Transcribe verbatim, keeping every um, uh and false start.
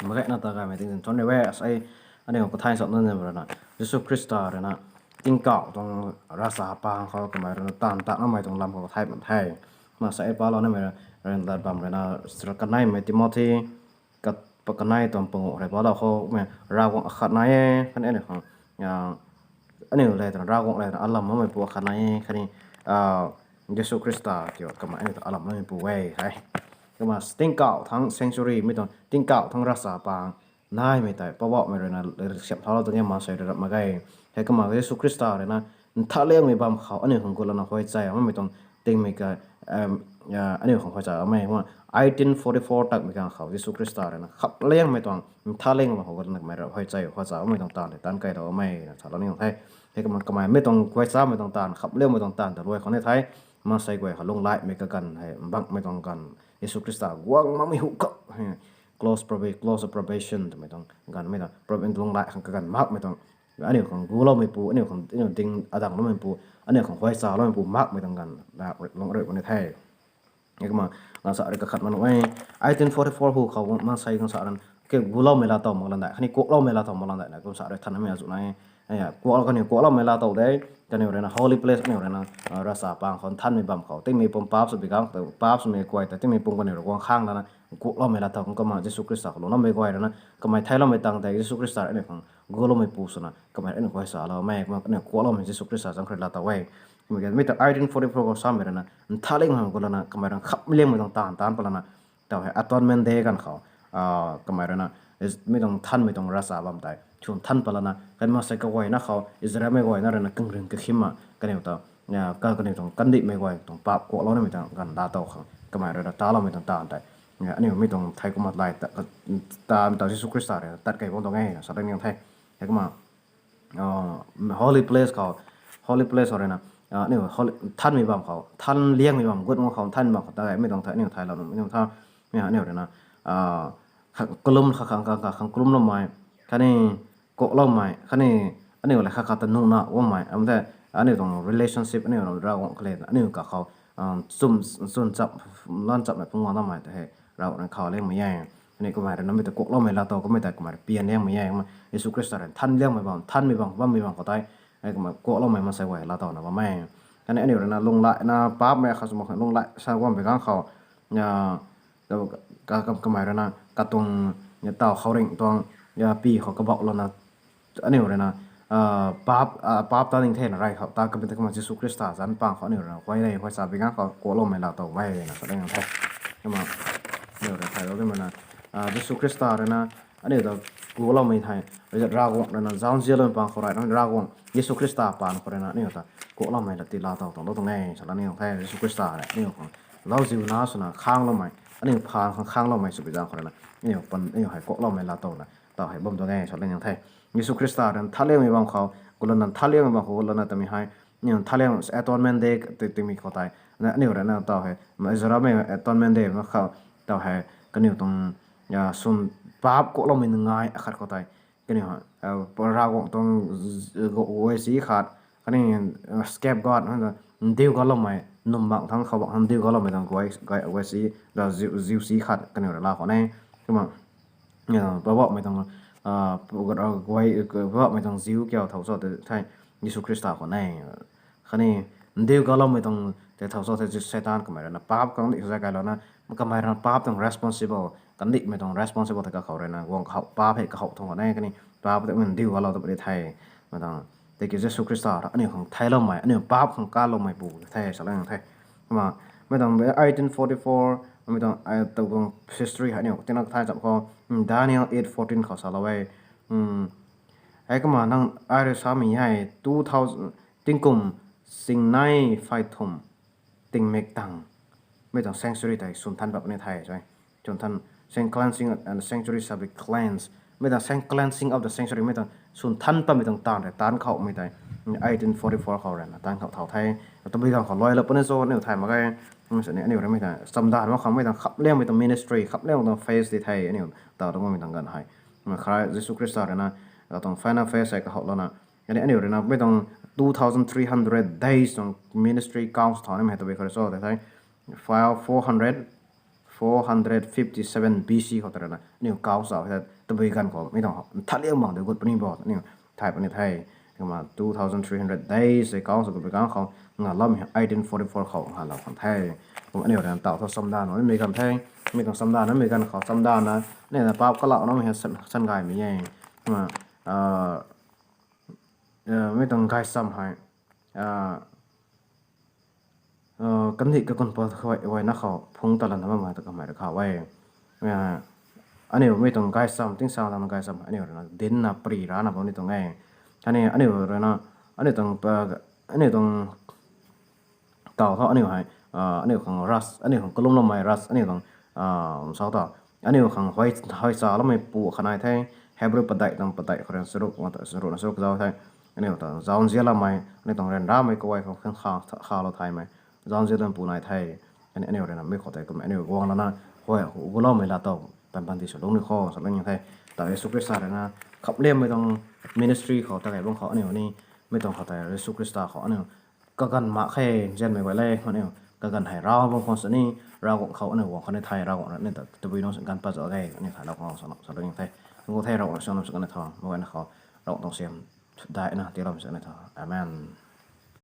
Mak ge na ta gaymei tingzin thuan ni e, asei aniu kathay sa nunc ni rui na, Jisu Khrista rui na tingkauh tuang ravchapang khou kamei rui na taanv ta namei tuang lam khou kathay bam the. Kumna asei palou nimei rui na lat bam rui na, kanaimei Timothy, ka, kanei tuang panguh rui palou khou mei Ravguangc akhat nai e, khatni aniu khang, aniu le twna Ravguangc le twna alam makmeipu akhat nai e, khatni Jisu Khrista kiu kamei aniu ta alam makmeipu e hei. Kumna tingkauh thangc sanctuary mei tuang tingkauh thangc ravchapang naimei tei Poubauhmei rui na siamh thaulou tuang e, maansei rui rap mak ge. Hei kumna Jisu Khrista rui na nthanliangmei bam khou aniu khang gulouna huay chai makmei tuang tingmei ka, aniu khang huay chai makmei kumna eighteen forty-four takmei kang khou Jisu Khrista rui na khapliangmei tuang nthanliangmei bam khou gulouna kamei rui huay chai huay chai makmei tuang taanv tei taanc kailou makmei na salou ni the. Hei kumna kamei mei tuang huay chamei tuang taanv, khapliangmei tuang taanv ta luai khou ni the. Maansei guay khou lunghlaimei kaganv hei mbangmei tuang ganv, Jisu Khrista guang makmei hu khou close proba-, close of probation twmei tuang ganv mei tuang prob-, lunglai khang kaganv makmei tuang, aniu khang guloumeipu, aniu khang, aniu ding adang loumeipu, aniu khang huay chaloumeipu makmei tuang ganv na lung rui puni the. Kumna ganv sa rui kakhat ma nuh e, eighteen forty-four hu khou maansei ganv sa rui ke guloumei laa tow mak lan dai, khatni kuakloumei laa tow mak lan dai na kum sa rui thanmei azuh nai. Kuaklou kaniw kuakloumei laa tow de, kaniw rui na holy place, kaniw rui na ravchapang khou nthanmei bam khou tingmei pum paap sw bi kang, paap swmei guay ta tingmei pum kaniw rui guang khang lana kuakloumei laa tow khang kumna Jisu Khrista khou lungloumei guay rui na kamei theiloumei tang tei Jisu Khrista rui aniu khang guloumeipu swna kamei rui aniu khou huay chaloumei, kumna aniu kuakloumei Jisu Khrista zaeng khou rui laa tow e. Kumna mei ta eighteen forty-four khou samei rui na nthanliangmei gulouna kamei rui khapliangmei tuang taanv taanc pat lana taw hei Atonement Day ganv khou kamei rui na mei tuang nthanmei tuang ravcha bam tei swn nthan pat lana, khatni maansei kaguayna khou, Israelmei guayna rui na kangring kakhim ma kaniw ta, kaniw tuang kandihmei guay tuang paap kuaklou nimei tuang ganv laa tow khang kamei rui na taloumei tuang taanv tei aniu mei tuang thei kumna lai taanv ta Jisu Khrista rui na tat kei bam tuang e na sa dang ni the. Hei kumna holy place khou, holy place khou rui na aniu nthanmei bam khou, nthanliangmei bam gut bam khou, nthanmei bam khou ta mei tuang thei aniu thaylou nuh, aniu tha, aniu rui na kalum kha khang, kha khang kalumloumei, khatni kuakloumei, khatni aniu le kha kha ta nuhna guangmei am the, aniu tuang relationship aniu Ravguangc kha le aniu kakhou chwn, chwn chap, lan chapmei phungc guang namei ta hei Ravguangc rui khou liangmei e. Aniu kamei rui na mei ta kuakloumei laa tow kamei tei kamei rui pian liangmei e. Kumna Jisu Khrista rui nthanliangmei bam, nthanmei bam, bammei bam khou tei kumna kuakloumei maansei guay laa towna bam e. Khatni aniu rui na lunghlaina paapmei kha sw mak khang lunghlai sa guangmei ganv khou kamei rui na katuang taw khouringh tuang pi khou kabauh lana aniu rui na paap, paap ta ding thena rey khou ta kamei ta kumna Jisu Khrista zanc pang khou aniu rui na huay le huay cha bi ganv khou kuakloumei laa tow e na sa dang the. Kumna aniu rui na thaylou timei na Jisu Khrista rui na aniu ta kuakloumei thei, Ravguangc rui na zauzianloumei pang khou rey na Ravguangc Jisu Khrista paan khou rui na aniu ta kuakloumei laa ti laa tow tuang lou tuang e sa dang ni the. Jisu Khrista rui aniu khang lauziu na swna khangloumei, aniu phaan khang khangloumei sw bi zaeng khou rui na aniu pan, aniu hei kuakloumei laa towna taw hei bam tuang e sa dang ni the. Jisu Khrista rui nthanliangmei bam khou, kulouna nthanliangmei bam khou kulouna tamei hei aniu nthanliang Atonement Day ti, timei khou tei aniu rui na taw hei Israelmei Atonement Day ma khou taw hei kaniw tuang swn paap kuakloumei ngai akhat khou tei kaniw Ravguangc tuang guay si khat, khatni scapegoat, ndiu galoumei, num bang thangc khou bang ndiu galoumei tuang guay, guay si, ziu si khat kaniw rui laa khou ne. Kumna Poubauhmei tuang, Poubauhmei tuang ziu kiu thow cho tei thei Jisu Khrista khou ne. Khatni ndiu galoumei tuang tei thow cho tei Seitaan kamei rui na paap kandih khou zay kailouna kamei rui na paap tuang responsible, kandihmei tuang responsible tei kakhou rui na guang kahouh, paap hei kahouh thangc khou ne, khatni paap tei ndiu galou ta puni thei. Mei tuang tiki Jisu Khrista rui aniu khang theiloumei, aniu paap khang kaloumeipu the sa dang the. Kumna mei tuang eighteen forty-four, mei tuang tuang history hei aniu tina kathay cham khou Daniel eight fourteen khou salou e. Hei kumna nang ai rui samei hei two thousand, tingkum singnei phay thumh tingmik tang mei tuang sanctuary tei swn nthan pat puni the sa. Swn nthan, cleansing and the sanctuary shall be cleansed. Mei tuang cleansing of the sanctuary, mei tuang swn nthan patmei tuang taanv tei taanc khoumei tei eighteen forty-four khou rui na taanc khou thau the. Tabui ganv khou luailou puni cho aniu thay mak ge. Kumna sini aniu rui mei tuang chamdan mak khang mei tuang khapliangmei tuang ministry, khapliangmei tuang phase di the aniu taw tuang mei tuang ganv hei. Khrista, Jisu Khrista rui na katuang final phase hei kahoulouna khatni aniu rui na mei tuang two thousand three hundred days tuang ministry count thau nimei hei tabui khou rui cho tei the. File four hundred, four hundred fifty-seven B C khou ta rana aniu kau sa the, tabui ganv khou mi tuang nthanliang bang de gut puni bo aniu thay puni the. Kumna two thousand three hundred days e kau sa kabui ganv khou ngalam hei eighteen forty-four khou ngalou khang the. Kumna aniu rana taw tho chamdan na mi ganv the, mi tuang chamdan na mi ganv khou chamdan na aniu na paap kalau na mi hei san, san gaymei e. Kumna, mi tuang gaychamv hei, kandih kakun pa khuay na khou phungc ta lana bammei ta kamei rui kha e. Aniu mi tuang gaychamv, tingsaengzaeng na gaychamv aniu rui na dinc na pary rana bam ni tuang e. Khatni aniu rui na, aniu tuang, aniu tuang taw tho aniu hei, aniu khang ras, aniu khang kalumloumei ras, aniu tuang, sa ta, aniu khang huay, huay cha loumei pu kha nai the, Hebrew padeih tuang padeih khou rui charuk, charuk na charuk zauc the. Aniu ta zauzianloumei, aniu tuang ryanramei kaguay khou khang kha, khalou thaymei zauzianloumei pu nai the. Khatni aniu rui na mi khou tei kum aniu guang lana, huay, guloumei laa tow pan panty sw lung ni khou sa lung ni the. Ta Jisu Khrista rui na khamliammei tuang ministry khou ta kei bang khou aniu ni, mi tuang khou tei Jisu Khrista khou aniu kaganv mak khe, nzianmei guay le, aniu kaganv hei Ravguangc khou sini, Ravguangc khou aniu guang khou ni the, Ravguangc rui ni ta tabui nunc sini ganv pat zauc ge, aniu thaylou khang sa, sa lung ni the. Ngu the Ravguangc sini sa kan tho, mei guayna khou Ravguangc tuang siam daina tiiloumei sa kan tho. Amen.